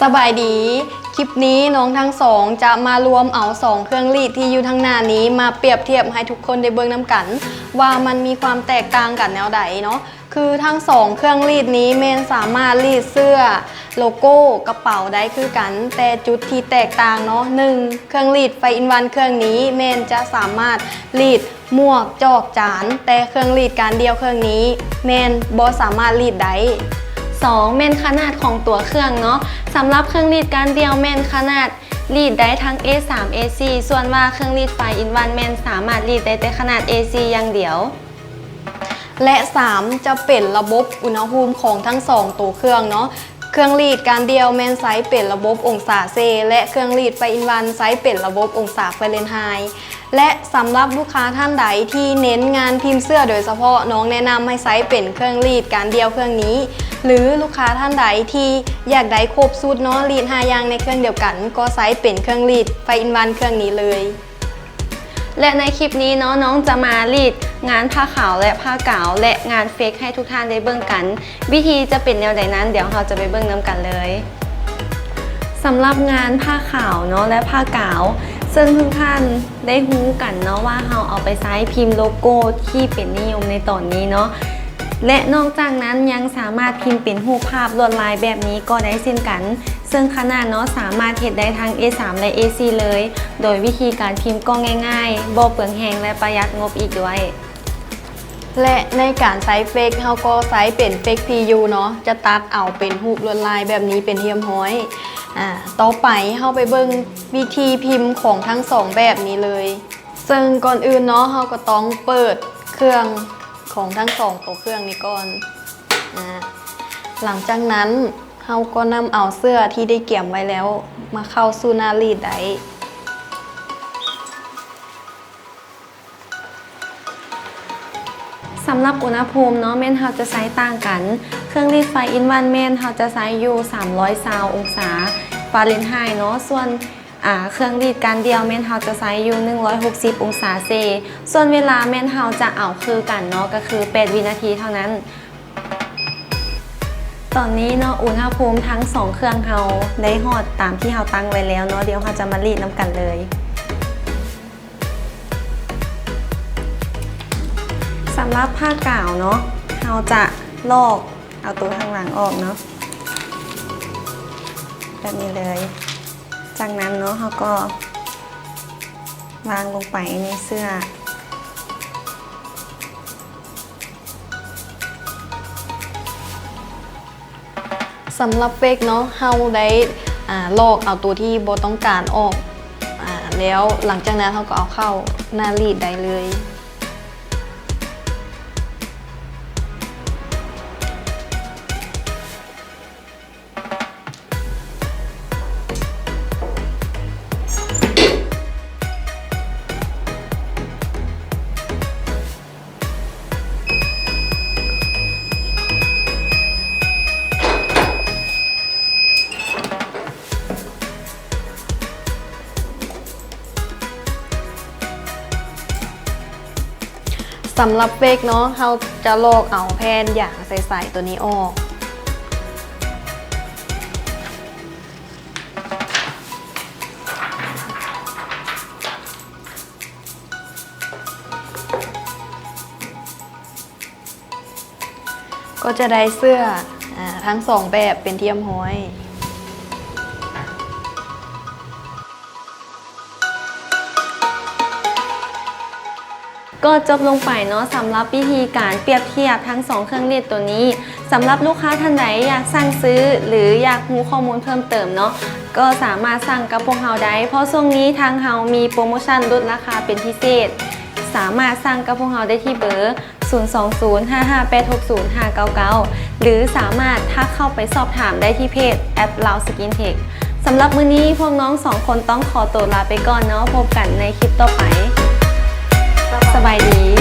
ສະບາຍດີ, ຄລິບນີ້ນ້ອງທັງສອງຈະມາລວມເອົາສອງເຄື່ອງລີດທີ່ຢູ່ທາງໜ້ານີ້ມາປຽບທຽບໃຫ້ທຸກຄົນໄດ້ເບິ່ງນຳກັນ ວ່າມັນມີຄວາມແຕກຕ່າງກັນແນວໃດເນາະ. ຄືທັງສອງເຄື່ອງລີດນີ້ແມ່ນສາມາດລີດເສື້ອ, ໂລໂກ້, ກະເປົາໄດ້ຄືກັນ, ແຕ່ຈຸດທີ່ແຕກຕ່າງເນາະ, ໜຶ່ງ ເຄື່ອງລີດໄຟອິນວັນເຄື່ອງນີ້ແມ່ນຈະສາມາດລີດໝວກ, ຈອກ, ຈານ, ແຕ່ເຄື່ອງລີດການດ່ຽວເຄື່ອງນີ້ແມ່ນບໍ່ສາມາດລີດໄດ້. ສອງ ແມ່ນຂະໜາດຂອງຕົວເຄື່ອງເນາະ. ສຳລັບເຄື່ອງລີດການດ່ຽວແມ່ນຂະໜາດລີດໄດ້ທັງ ເອສາມ ເອສີ່ ສ່ວນວ່າເຄື່ອງລີດໄຟອິນວັນແມ່ນສາມາດລີດໄດ້ແຕ່ຂະໜາດ ເອສີ່ ຢ່າງດຽວ. ແລະ ສາມ ຈະເປັນລະບົບອຸນຫະພູມຂອງທັງສອງໂຕເຄື່ອງເນາະ. ເຄື່ອງລີດການດ່ຽວແມ່ນໃຊ້ເປັນລະບົບອົງສາເຊ ແລະ ເຄື່ອງລີດໄຟອິນວັນໃຊ້ເປັນລະບົບອົງສາຟາເຣັນໄຮ. ແລະ ສຳລັບລູກຄ້າທ່ານໃດທີ່ເນັ້ນງານພິມເສື້ອໂດຍສະເພາະ, ນ້ອງແນະນຳໃຫ້ໃຊ້ເປັນເຄື່ອງລີດການດ່ຽວເຄື່ອງນີ້ ຫຼື ລູກຄ້າທ່ານໃດທີ່ຢາກໄດ້ຄົບຊຸດເນາະ, ລີດຫ້າຢ່າງໃນເຄື່ອງດຽວກັນ, ກໍໃຊ້ເປັນເຄື່ອງລີດໄຟອິນວັນເຄື່ອງນີ້ເລີຍ. ແລະ ໃນຄລິບນີ້ເນາະ, ນ້ອງຈະມາລີດງານຜ້າຂາວ ແລະ ຜ້າກາວ ແລະ ງານເຟກໃຫ້ທຸກທ່ານໄດ້ເບິ່ງກັນ. ວິທີຈະເປັນແນວໃດນັ້ນ, ດຽວເຮົາຈະໄປເບິ່ງນຳກັນເລີຍ. ສຳລັບງານຜ້າຂາວເນາະ ແລະ ຜ້າກາວ, ເຊິ່ງທຸກທ່ານໄດ້ຮູ້ກັນເນາະວ່າເຮົາເອົາໄປໃຊ້ພິມໂລໂກ້ທີ່ເປັນນິຍົມໃນຕອນນີ້ເນາະ. ແລະ ນອກຈາກນັ້ນຍັງສາມາດພິມເປັນຮູບພາບລວດລາຍແບບນີ້ກໍໄດ້ເຊັ່ນກັນ. ເຊິ່ງຂະໜາດເນາະ ສາມາດເຮັດໄດ້ທັງ ເອສາມ ແລະ ເອສີ່ ເລີຍ, ໂດຍວິທີການພິມກໍງ່າຍໆ, ບໍ່ເປືອງແຮງ ແລະ ປະຢັດງົບອີກດ້ວຍ. ແລະ ໃນການໃຊ້ເຟກ, ເຮົາກໍໃຊ້ເປັນເຟກພີຢູເນາະ, ຈະຕັດເອົາເປັນຮູບລວດລາຍແບບນີ້ເປັນຮຽບຮ້ອຍ. ອາ, ຕໍ່ໄປເຮົາໄປເບິ່ງວິທີພິມຂອງທັງສອງແບບນີ້ເລີຍ. ເຊິ່ງກ່ອນອື່ນເນາະ, ເຮົາກໍຕ້ອງເປີດເຄື່ອງຂອງທັງສອງໂຕເຄື່ອງນີ້ກ່ອນ. ອາ, ຫຼັງຈາກນັ້ນ, ເຮົາກໍນຳເອົາເສື້ອທີ່ໄດ້ກຽມໄວ້ແລ້ວມາເຂົ້າສູ່ໜ້າລີດໄດ້. ສຳລັບອຸນຫະພູມເນາະ ແມ່ນເຮົາຈະໃຊ້ຕ່າງກັນ. ເຄື່ອງລີດໄຟອິນວັນແມ່ນເຮົາຈະໃຊ້ຢູ່ສາມຮ້ອຍຊາວອົງສາຟາເຣັນໄຮເນາະ, ສ່ວນ ອາ ເຄື່ອງລີດການດ່ຽວແມ່ນເຮົາຈະໃຊ້ຢູ່ໜຶ່ງຮ້ອຍຫົກສິບອົງສາເຊ. ສ່ວນເວລາແມ່ນເຮົາຈະເອົາຄືກັນເນາະ, ກໍຄືແປດວິນາທີເທົ່ານັ້ນ. ຕອນນີ້ເນາະ ອຸນຫະພູມທັງສອງເຄື່ອງເຮົາໄດ້ຮອດຕາມທີ່ເຮົາຕັ້ງໄວ້ແລ້ວເນາະ, ດຽວເຮົາຈະມາລີດນຳກັນເລີຍ. ສຳລັບຜ້າກາວເນາະ, ເຮົາຈະລອກເອົາໂຕທາງຫຼັງອອກເນາະ, ແບບນີ້ເລີຍ. ຈາກນັ້ນເນາະ, ເຮົາກໍວາງລົງໄປໃນເສື້ອ. ສຳລັບເຟກເນາະ, ເຮົາໄດ້ ອາ ລອກເອົາໂຕທີ່ບໍ່ຕ້ອງການອອກ ອາ ແລ້ວ. ຫຼັງຈາກນັ້ນເຮົາກໍເອົາເຂົ້າໜ້າລີດໄດ້ເລີຍ. ສຳລັບເຟກເນາະ, ເຮົາຈະລອກເອົາແຜ່ນຢາງໃສໆໂຕນີ້ອອກ. ກໍຈະໄດ້ເສື້ອ ອາ ທັງສອງແບບເປັນທີ່ຮຽບຮ້ອຍ. ກໍຈົບລົງໄປເນາະ ສຳລັບວິທີການປຽບທຽບທັງສອງເຄື່ອງລີດໂຕນີ້. ສຳລັບລູກຄ້າທ່ານໃດຢາກສັ່ງຊື້ ຫຼື ຢາກຮູ້ຂໍ້ມູນເພີ່ມເຕີມເນາະ ກໍສາມາດສັ່ງກັບພວກເຮົາໄດ້ ເພາະຊ່ວງນີ້ທາງເຮົາມີໂປຣໂມຊັນຫຼຸດລາຄາເປັນພິເສດ. ສາມາດສັ່ງກັບພວກເຮົາໄດ້ທີ່ເບີ ສູນສອງສູນ ຫ້າຫ້າແປດຫົກສູນ ຫ້າເກົ້າເກົ້າ ຫຼື ສາມາດທັກເຂົ້າໄປສອບຖາມໄດ້ທີ່ເພຈ ແອັດ ລາວສະກິນເທັກ. ສຳລັບມື້ນີ້ພວກນ້ອງສອງຄົນຕ້ອງຂໍໂຕລາໄປກ່ອນເນາະ. ພົບກັນໃນຄລິບຕໍ່ໄປ. ສະບາຍດີ.